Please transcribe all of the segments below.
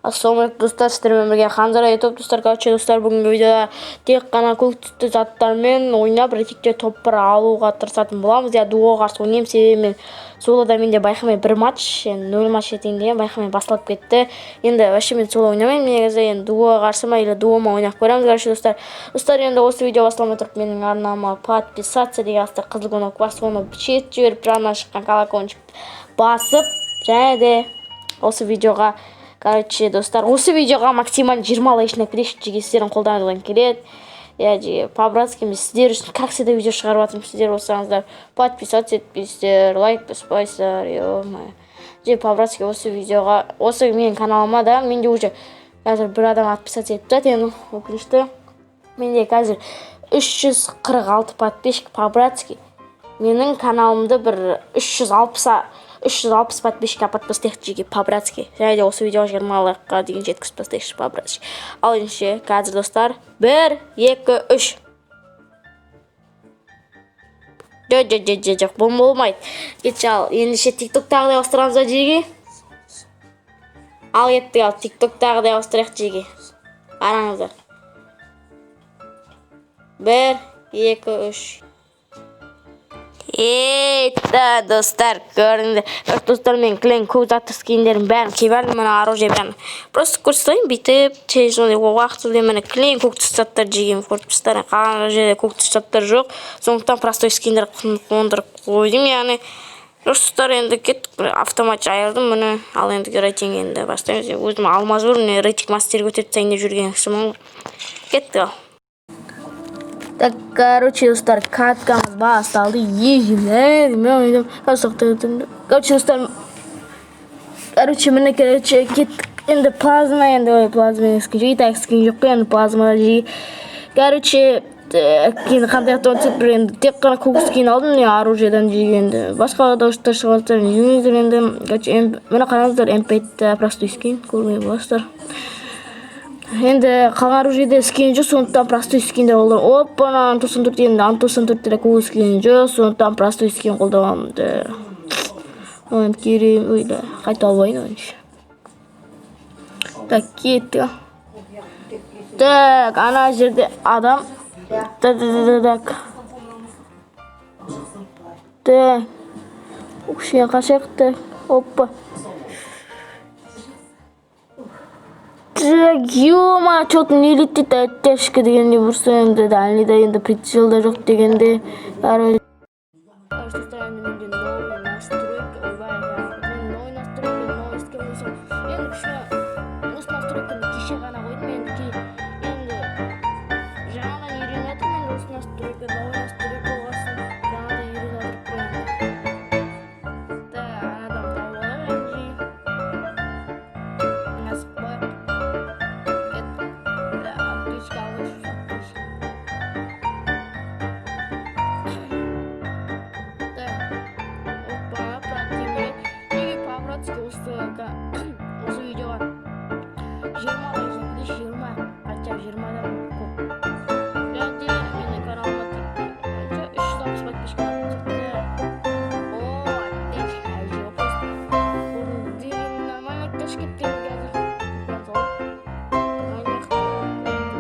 Ассалаумағалейкум, достар! Сіздермен бірге Ханзара Ютуб. Достар, короче, достар, бүгінгі видеода тек қана көк түсті заттармен ойнап, рейтингте топ 1 алуға тырысатын боламыз. Иә, дуо қарсы ойнаймын, себебі мен солода менде байқамай бір матч, енді нөл матч етейін деген, байқамай басылып кетті. Енді вообще мен соло ойнамаймын негізі. Енді дуо қарсы ма или дуо ма, ойнап көреміз. Короче, достар, енді осы видео басталмай тұрып, менің арнама подписаться деген астында қызыл кнопка бар, соны шет жіберіп, жанынан шыққан колокольчик басып, және де осы видеоға, короче, достар, осы видеоға максимально 20 лайк жинап кетейікші. Жеке сіздердің қолдарыңыздан келеді, иә. Жеке, по братски мен сіздер үшін, как всегда, видео шығарып жатырмын. Сіздер болсаңыздар, подписаться етпейсіздер, лайк баспайсыздар. Е, же, по братски осы видеоға, осы менің каналыма да, менде уже қазір бір адам подписаться етіп тастады енді, өкінішті. Менде қазір 346 подписчик. По братски менің каналымды бір 360 подписчик апарып тастайық, жеке, по братски. Және де осы видеоға 20 лайкқа дейін жеткізіп тастайықшы, по братски. Ал ендеше қазір, достар, бір, екі, үш. Жоқ, жоқ, жоқ, жоқ, жоқ, бұл болмайды. Кетші. Ал ендеше Тик Токтағыдай ауыстырамыз ба, жеге? Ал кеттік. Ал Тик Токтағыдай ауыстырайық, жеге. Қараңыздар, бір, екі, үш. Ей, да, достар, көріңдер. Достар, мен кілең көк затты скиндердің бәрін киіп алдым. Мына оружие, бәрін просто көрсетейін бүйтіп тез, сондай уақыт. Міне, кілең көк түсті заттар жегенмін, көріп тұрсыздар. Қалған жерде көк түсті заттар жоқ, сондықтан простой скиндер қондырып қойдым. Яғни, достар, енді кеттік. Автомат жайылдым, міне. Ал енді рейтинг енді бастаймыз. Өзім алмаз бар, міне, рейтинг мастер көтеріп тастайын деп жүрген кісімін ғой. Кеттік. Ал так, короче, достар, каткамыз басталды. Короче, достар, короче, міне, короче, кеттік. Енді плазма, енді, ой, плазма скин жоқ, и так скин жоқ қой. Енді плазма жиі, короче, енді қандай автомат бір, енді тек қана көк скин алдым, міне, оружиедан жиі. Енді басқа дауыстар шығып жатса, жеңіңіздер енді. Короче, міне, қараңыздар, М5 простой скин көрмей боласыздар. Енді қалған оружиеде скин жоқ, сондықтан простой скиндер қолданамын. Опа, ан 94. Енді ан 94-те де көк скин жоқ, сондықтан простой скин қолданамын. Енді керек, ой, да, қайта алып алайын. Так, кеттік. Так, ана жерде адам. Так, так, так, кішкене қашайық. Так, опа. Так, ё, что-то не летит. Оттяжка дегенде бұрса, енді дальныйда енді прицел да жоқ дегенде. Короче, достар, енді менде новый настройка. Ойбай, новый настройка, новый скин болса. Енді кішкене осы настройканы кеше ғана қойдым. Енді енді жаңадан үйреніп жатырмын. Енді осы настройка, новый настройка болғасын, жаңадан үйреніп жатырмын қой енді. Так, анадан тауып алайық енді. Асықпайық. Кеттік. Бля, аптечка алайыншы, аптечка. Так, опа, противник. Неге, по-братски осы видеоға 20 лайк жинап, 20, хотя бы 20-дан көп. Және де менің каналыма тек қанша, 360 подписчик. О, оттяжка жоқ, просто деген нормально оттяжка кеткен қазір. Ана жақта,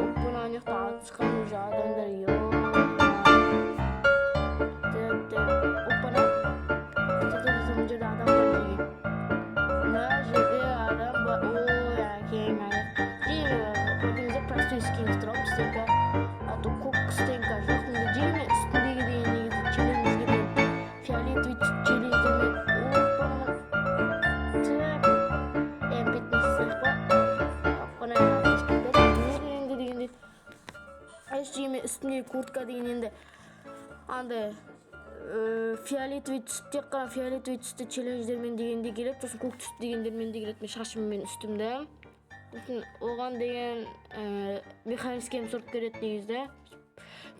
опа, ана жақта атысқан уже адамдар, ё. Так, так, опа, мына жерде адам бар деген. Мына жерде адам бар. Ой, әкең аяқ. Көрдіңіздер, простой скин тұрамыз стенка. А то көк стенка жоқ менде. Жеме үстіндегі деген негізі челленджге де фиолетовый челлендждермен. Опа, так, М15 па? Опа, енді дегенде жеме үстіндегі куртка деген енді андай фиолетовый түс, тек қана фиолетовый түсті челлендждермен дегенде келеді, сосын көк түсті дегендермен де келеді. Мен шашым мен үстімде, сосын оған деген механический М40 келеді негізі.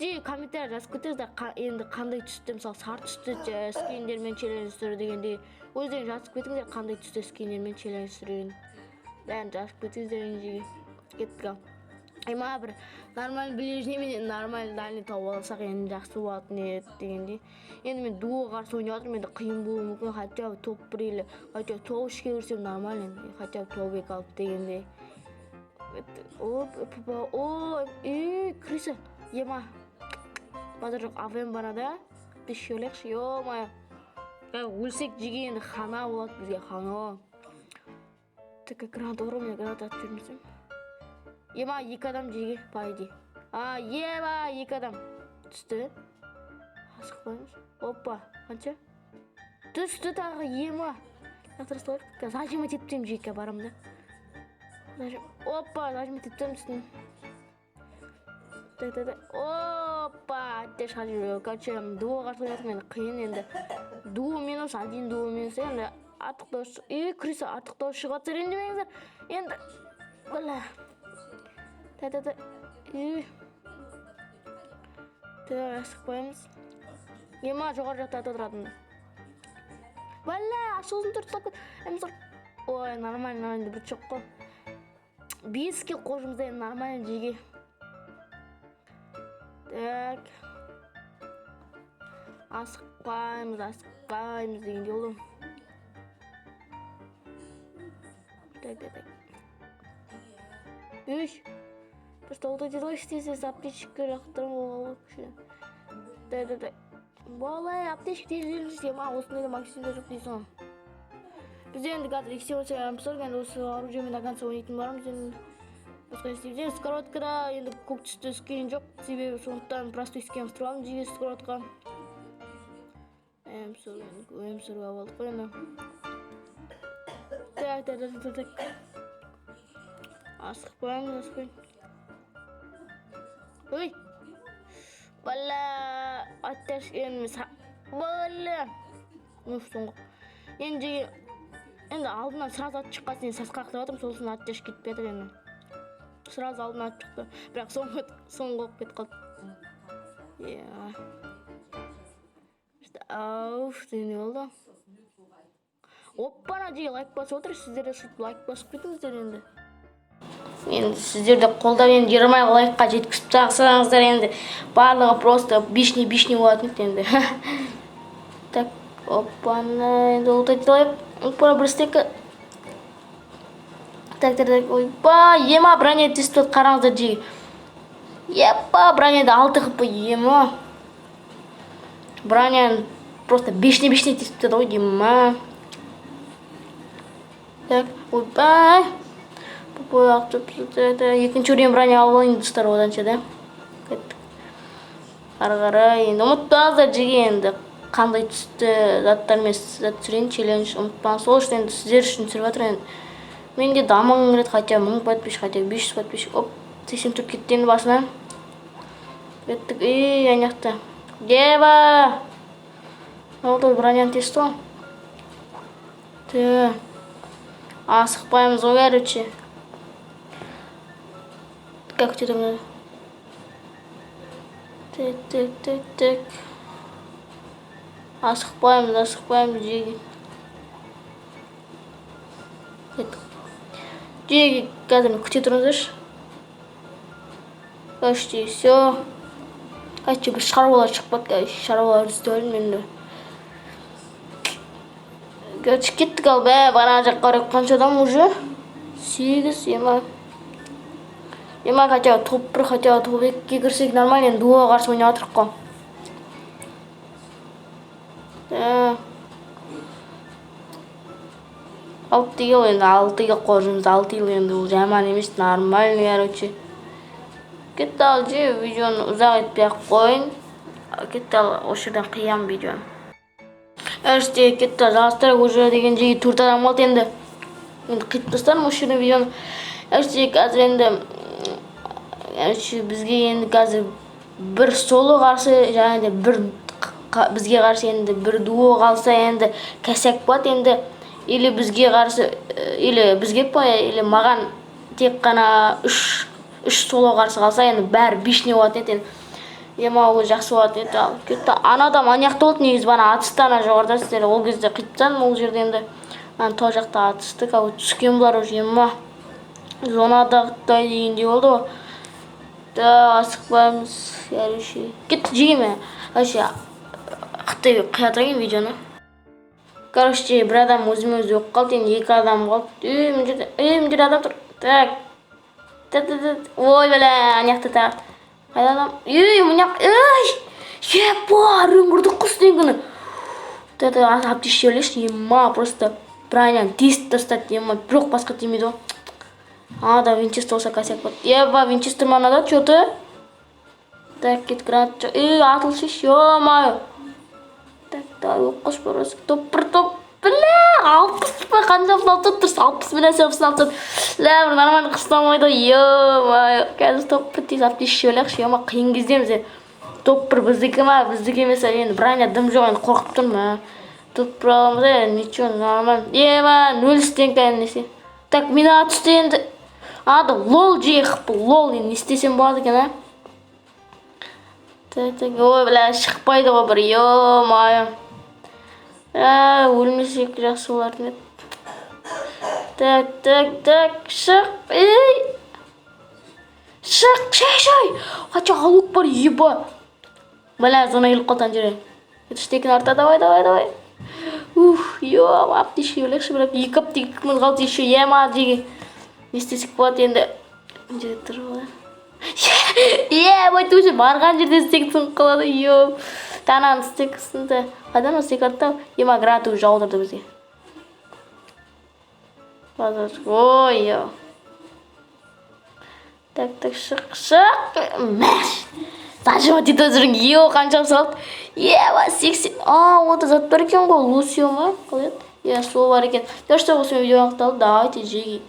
Же, комментарий жазып кетіңіздер, енді қандай түсті, мысалы, сары түсті скиндермен челлендж түсіру дегенде, өздерің жазып кетіңіздер, қандай түсті скиндермен челлендж түсірген, бәрін жазып кетіңіздер. Енді кеттік. Ал Ема бір нормальный ближний менен нормальный дальний тауып алсақ енді жақсы болатын еді дегендей. Енді мен дуо қарсы ойнап жатырмын, енді қиын болуы мүмкін. Хотя бы топ 1 или хотя бы топ 3-ке кірсем нормально енді. Хотя бы топ 2 алып дегендей. Оп, опа, о, крыса. Ема. Базар жоқ, АВМ бара да. Бес өлейікші, ё-моё. Өлсек жеге енді хана болады бізге, хана. Так, граната бар ғой, мен граната атып жібермесем. Ема, 2 адам жеге, по идее. А, ема, 2 адам. Түсті. Асықпаймыз. Опа, қанша? Түсті тағы, ема. Лақтыра салайық. Қазір зажимать етіп тастаймын, жеке барамын да. Опа, зажимать етіп тастаймын үстін. Так, так, так. Опа, тез шығарып жіберу. Короче, дуо қарсы ойнап жатырмын, енді қиын енді. Дуо минус, один дуо минус, енді артық дауыс. Крыса, артық дауыс шығып жатса ренжімеңіздер. Енді, бля. Так, так, так. Так, асықпаймыз. Ема, жоғары жақта ата тұратын. Бля, сосын төрт ұстап кет. Ой, нормально, нормально, бір жоқ қой. 5 килл қожымызда енді нормально жеге. Так. Асықпаймыз, асықпаймыз дегендей болды. Так, так, так. Үш. Просто вот эти лысые здесь аптечка лақтырып кішкене. Так, так, так. Бала, аптечка тез өлді, ма, осындай да максимда жоқ дейсің ғой. Бізде енді қазір икс семь М40, енді осы оружиемен до конца ойнайтын бармыз енді. Басқа не істейміз? Енді сковородкада енді көк түсті скин жоқ, себебі сондықтан простой скин ауыстырып алдым жеге сковородка. М40 енді, М40 алып алдық қой енді. Так, так, так, так, так. Асықпаймыз, асықпаймыз. Ой! Бала, атташ енді бала. Ну, соңғы. Енді жеге, енді алдынан сразу ат шыққан соң сасқалақтап жатырмын, сол үшін атташ кетпей жатыр енді. Сразу алдынан ат шықты. Бірақ соңғы болып кетіп қалды. Иә. Ауф, дегендей болды. Оппана, жеге лайк басып отыр, сіздер де сөйтіп лайк басып кетіңіздер енді. Енді сіздер де қолдап енді 20 лайкқа жеткізіп тастасаңыздар енді барлығы просто бишни-бишни болатын еді енді. Так, оппана, енді ұлтайтып алайық. Оппана, бір стека. Так, так, так, ойба, ема, броня тесіп қараңыздар жеге. Епа, броняда 6 хп, ема. Броняны просто бешне-бешне тесіп тастады ғой, ема. Так, ойбай. Екінші уровень броня алып алайын достар оданша да. Кеттік. Ары қарай енді ұмытпаңыздар жеге енді қандай түсті заттармен зат түсірейін челлендж ұмытпаңыз. Сол үшін енді сіздер үшін түсіріп жатырмын енді. Менде дамығым келеді, хотя бы 1000 подписчик, хотя бы 500 подписчик. Оп, 84 кетті енді басына. Кеттік. Ей, ана жақта. Дева! Oldu, броняны тесті ғой. Тө. Асықпаймыз ғой, короче. Как тебе там? Так, так, так, так. Асықпаймыз, асықпаймыз, жеге. Кеттік. Жеге, қазір күте тұрыңыздаршы. Почти все. Короче, бір шаруалар шығып кетті, короче, шаруалар істеп алдым енді. Короче, кеттік ал, бә, ана жаққа қарай қанша адам уже? 8, ема. Ема, хотя бы топ 1, хотя бы топ 2-ге кірсек нормально, енді дуоға қарсы ойнап жатырық қой. Ә. 6 килл енді, 6 килл қоржынымыз, 6 килл енді ол жаман емес, нормальный, короче. Кетті ал, же, видеоны ұзақ етпей ақ қояйын. Кетті ал, осы жерден қиямын видеоны. Короче, кетті, жалғастырайық, уже деген жеге 4 адам қалды енді. Енді қиып тастармын осы жерден видеоны. Короче, қазір енді, короче, бізге енді қазір бір соло қарсы, және де бір бізге қарсы енді бір дуо қалса енді косяк болады енді. Или бізге қарсы, или бізге па, или маған тек қана үш соло қарсы қалса енді бәрі бишне болатын еді енді. Ема, ол жақсы болатын еді. Ал кетті. Ана адам ана жақта болды негізі, бана атысты ана жоғарыда, сіздер ол кезде қиып тастадым ол жерде енді. Ана тау жақта атысты, как будто түскен бұлар уже, ема. Зонадағыдай дегендей болды ғой. Да, асықпаймыз. Короче, кетті жеге. Вообще қытай қиятырайын видеоны. Короче, бір адам өзіме өзі өліп қалды, енді екі адам қалды. Ей, мына жерде, ей, мына жерде адам тұр. Так. Так, так, так. Ой, бля, ана жақта тағы. Қайда адам? Ей, мына ей! Еба, ұрдық қой стенкіні. Так, так, аптечка жіберейікші, ема, просто броняны тесіп тастады, ема, бірақ басқа тимейді ғой. А, да, винчестер болса, косяк болады. Еба, винчестер манада, что-то. Так, кет, гранат. Ей, атылшы, ё-моё. Так, давай, оққыш барасың. Топ бір топ. Бля, 60 па, қанша алып тұрсың? 60 бір нәрсе алып тұр. Ля, бір нормально қыстамайды ғой, ё-моё. Қазір топ бір тез аптечка жіберейікші, ема, қиын кездеміз. Топ бір біздікі ма, біздікі емес, енді броня дым жоқ, енді қорқып тұрмын, а. Топ бір аламыз, е, ничего, нормально. Ема, нөл стенка несе. Так, мина түсті енді. А, да, лол жейік, лол, енді не істесем болады екен, а? Так, так, ой, бля, шықпайды ғой бір, ё-моё. А, өлмесек жақсы болатын еді. Так, так, так, шық, ей! Шық, шай, шай! Хотя лук бар, еба. Бля, зона келіп қалды ана жерге. Ештеңені арта, давай, давай, давай. Ух, ё, аптечка жіберейікші, бірақ екі аптечкамыз қалды еще, ема, жеге. Не істесек болады енді? Мына жерде тұр ғой. Е, ой, уже барған жерде стек сынып қалады, ё. Тананың стек сынды. Қайдан ол стек артта? Ема, гранат уже жаудырды бізге. Ой, ё. Так, так, шық, шық. Мәш. Зажимать ете жүрген, ё, қанша салды. Еба, 80. А, онда зат бар екен ғой, Лусио ма? Қалай еді? Иә, сол бар екен. Так что осымен видео аяқталды. Давайте, жеги.